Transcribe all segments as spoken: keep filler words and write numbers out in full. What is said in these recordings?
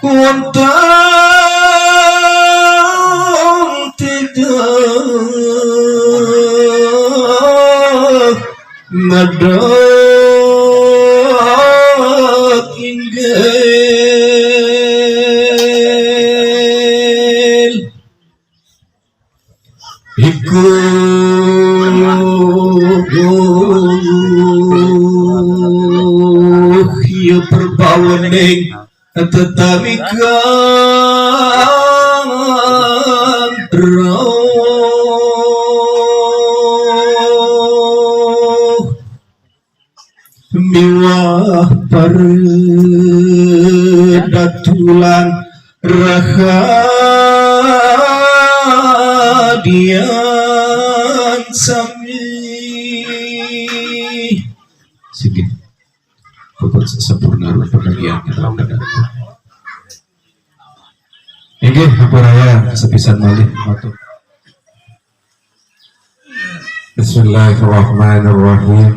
Wonten tidak ngadeg inggil. Iku ya perbawaning tetawi kang roh miwah paredatulan rahadian sami. Singgih. Bapak sampurna panagihan. Inggih, hampura sepisan malih matur. Bismillahirrahmanirrahim.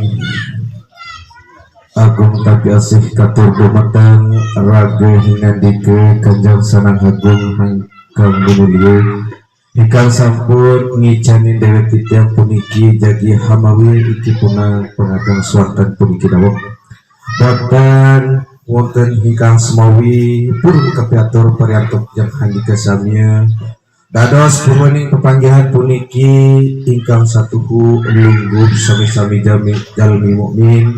Agung tapi asih katur dumateng raga hingandika kanjeng sanang agung hangkang minulya, ingkang sampun ngicanin dewek titiang puniki jagi hamawi iki punang pangageng suartan puniki dawuh. Boten wonten ingkang semawi purun kapiatur pariantuk jang handika samia. Dados purwaning pepanggihan puniki ingkang satuhu lungguh sami-sami jami jalmi mukmin,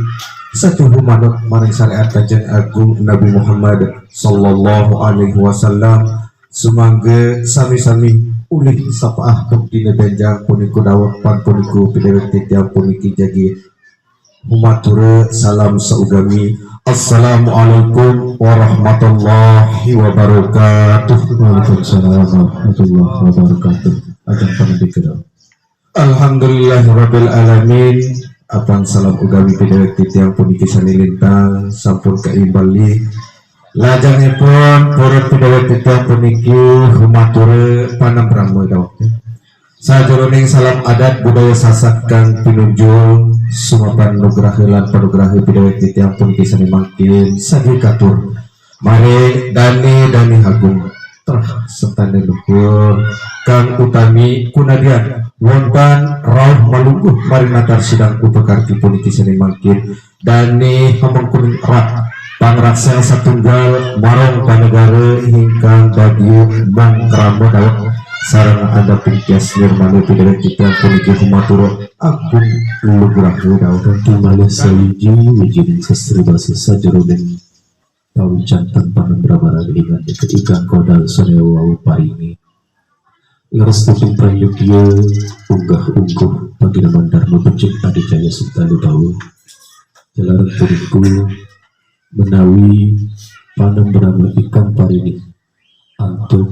satuhu manut maring syariat Kanjeng Agung Nabi Muhammad sallallahu alaihi wasallam. Sumangga sami-sami ulih sapaah kang dina benjang punika dawet pan punika pidawet titiang puniki jagi humatura salam saugami. Assalamualaikum warahmatullahi wabarakatuh. Waalaikumsalam warahmatullahi wabarakatuh. Ajeng panandika dawet. Alhamdulillahirabbil alamin. Apan salam ugami pidawet titiang puniki sane lintang sampun kaimbali. Lajengipun purun pidawet titiang puniki humatura panambrama dawet. Sajeroning salam adat budaya Sasak kang pinunjul sumapan nugraha lan panugraha pidawet titiang puniki sane mangkin sagi katur. Mare dane-dane agung trah setane luhur kang utami kunadian wonten rauh malungguh maring natar sidang upakarti puniki sane mangkin dane hamengkuning rat pangraksa satunggal marang panegara ingkang dadi mangkrama dawet sareng andaping tias nirmana pidawet titiang puniki humatura agung lugraha dawet. Kanti malih sawiji wijining sastra basa sajeroning pawicanten panambrama raga hingandika ikang kodal sane wau paringi. Leres tuting prayudya unggah ungguh pagineman Dharma becik adicaya sutali bawa. Jalaran punika menawi panambrama ikang paringi antuk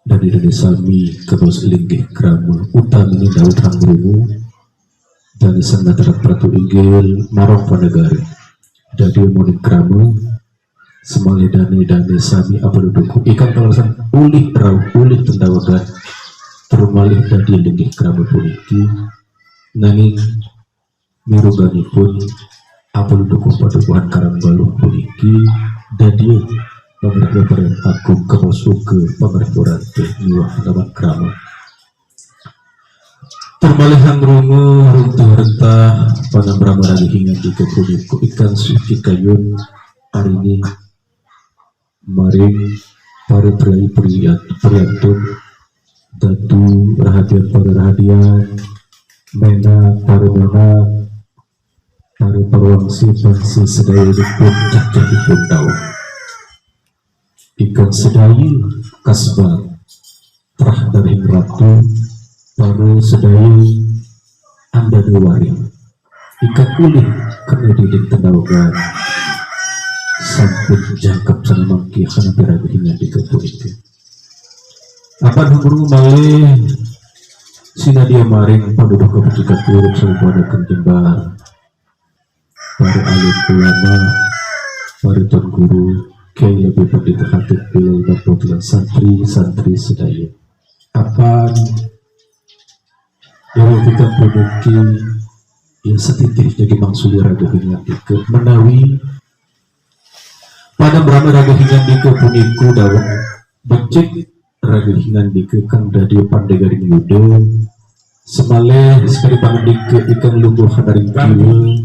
dane-dane sami kados linggih krama utamine dawet hangrungu dane sang natarat pratu inggil marang panegara. Dadi muning krama semalih dane-dane sami apaluduku ikang kaleresan ulih rauh ulih tendawegan tur malih dadi linggih krama puniki nanging miruganipun apaluduku padukuhan karang baluh puniki dadi pamrih lebaran agung kados uga pamrih burante miwah lawan krama. Permalih hangrungu runtuh rentah panambrama raga hingandika punika ikang suci kayun arini maring para priayi priat-, priantun datu rahadian para rahadian menak para menak para perwangsi bangsi sedayanipun cacahipun dawuh. Ingkang sedaya kasebat trah darahing ratu para sedaya andane waring. Ingkang ulih kena didin tendawegan sampun jangkep sane mangki hana piraga hingandika punika. Apan humru malih Sinadia maring panuduh kapuji katup sampun jembar para alim ulama, para tuan guru, kiai lebih pendeta khatib bilal dan botilan santri-santri sedaya. Apan dawuh kita puniki ya setitih jadi mangsuli raga hingan dika menawi pada merana raga hingan dika puniku dawuh becik raga hingan dika kang dadi pandegaring yuda semalih sekadi pangandika ikang lungguh hadaring jiwa.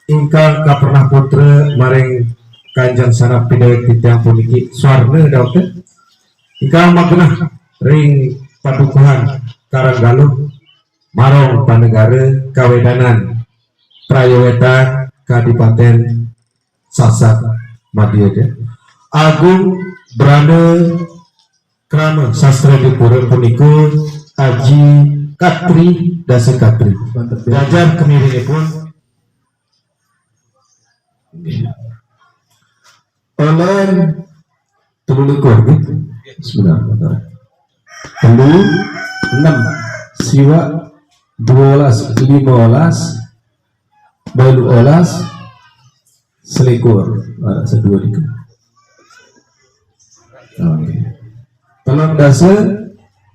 Ingkang kapernah putra maring kanjeng sanak pidawet titiang puniki swarna dawuh ingkang magenah ring padukuhan Karang Galuh, Marong Panegara, Kawedanan, Prayowetan, Kadipaten Sasak Madya. Agung Brana Krama Sastra Dipura punika Aji Katri Dasa Katri. Jajar kemirinipun Olen telu likur, nggih. Sebentar, sebentar. Telu, enam, siwak, dua belas, lima belas, balu belas, selikur. Ada sedua dika. Oke. Telung dasa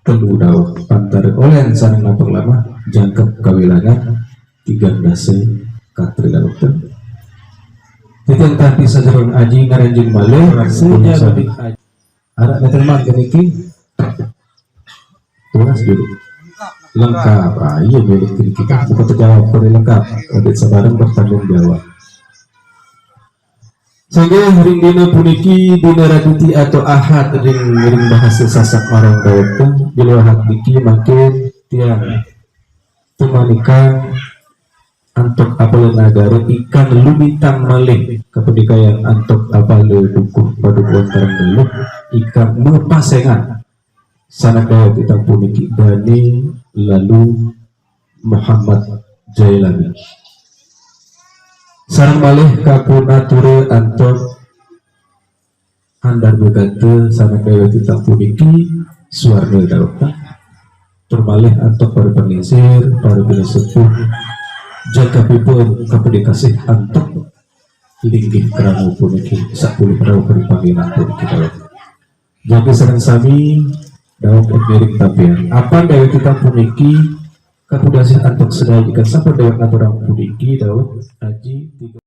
telu dawuh pantara olen sareng nampek lamah jangkep kawilangan tigang dasa katri dawuh ten. Titiang tampi sajeroning aji ngaranjing malih saja aji. Anak neteman keniki. Tunas dulu. Lengkap. Ah, iya, milik kita. Bukan terjawab, boleh lengkap. Adik sabareng bertanggung jawab. Sehingga ring dina puniki dina Raditi atau Ahad ring ring bahasa Sasak Marong dawuh ten, jero Ahad niki mangkin tiang tumanikan antuk apala nagara ikang lumitang malih kapandikayan antuk apala dukuh padukuhan Karang Galuh ikang mapasengan sanak dawuh kita puniki Dane Lalu Muhammad Jailani. Sareng malih kapunatura antuk andar gagata sanak dawuh kita puniki swarna dawuh. Tur malih antuk para panglingsir, para pinasepuh, jangkepipun kapidikasih antuk linggih krama puniki sapuluh dawuh panggilan puniki dawuh. Jagi sareng sami dawuh ngiring tampian. Apan dawuh kita puniki kapidasih antuk sedaya ikan sampun dawuh ngaturang puniki dawuh aji tiga